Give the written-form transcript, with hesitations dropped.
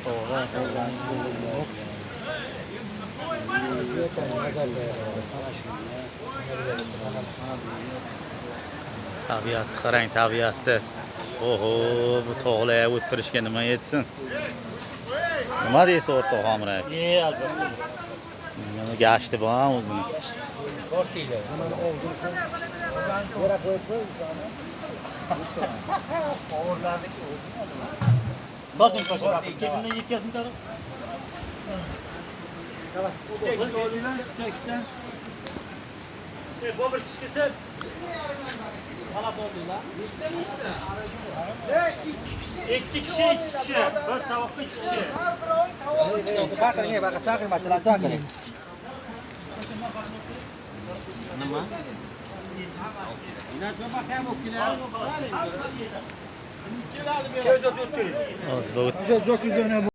To'g'ri. Tabiatni qarang, tabiatni. Oho, bu tog'larga o'tirishga nima yetsin? Nima deysiz, o'rtoq Hamrayev? Albatta. Nima gashti bor o'zini. Tortinglar. Torting qo'sha. Ketimdan yetkazsin torting. Bobur chiqsa. Ikki kishi, ikki kishi. Bir tovoqqa ikki kishi. Chaqiring, baqa chaqirmachilar, chaqiring. Hozir bu